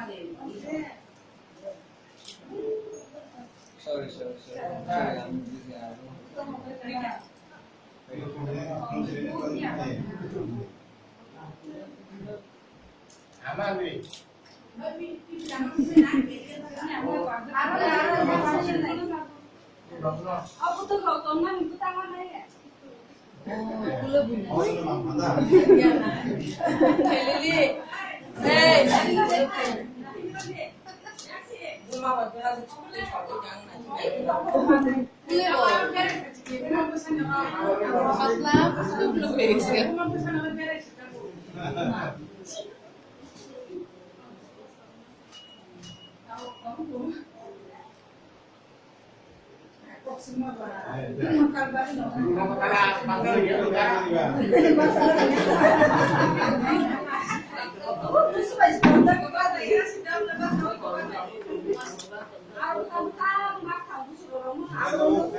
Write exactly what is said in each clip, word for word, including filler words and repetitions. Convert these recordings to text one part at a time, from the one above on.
Sorry, sorry, sorry. Sorry, I'm busy. I don't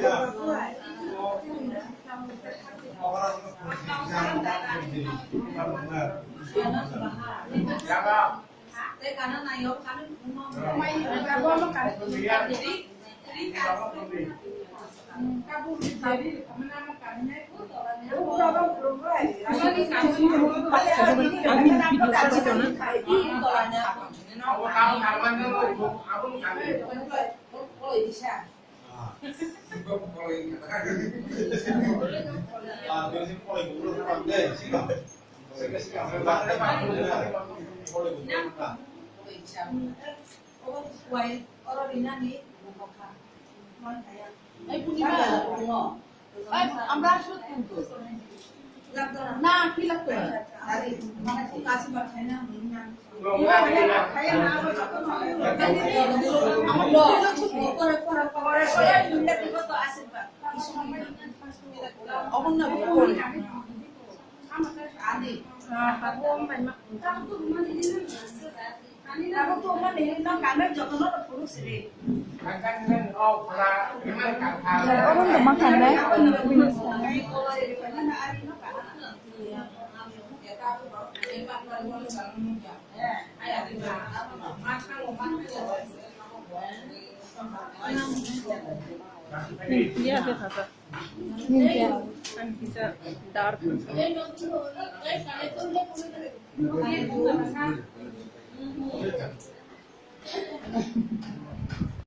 Ei, purniba, pungo. Ei, amra aswk pungo. Na, ki lagto? Obo na, Obo no ma kanai. Iya, dia kata. Ang kisa dark.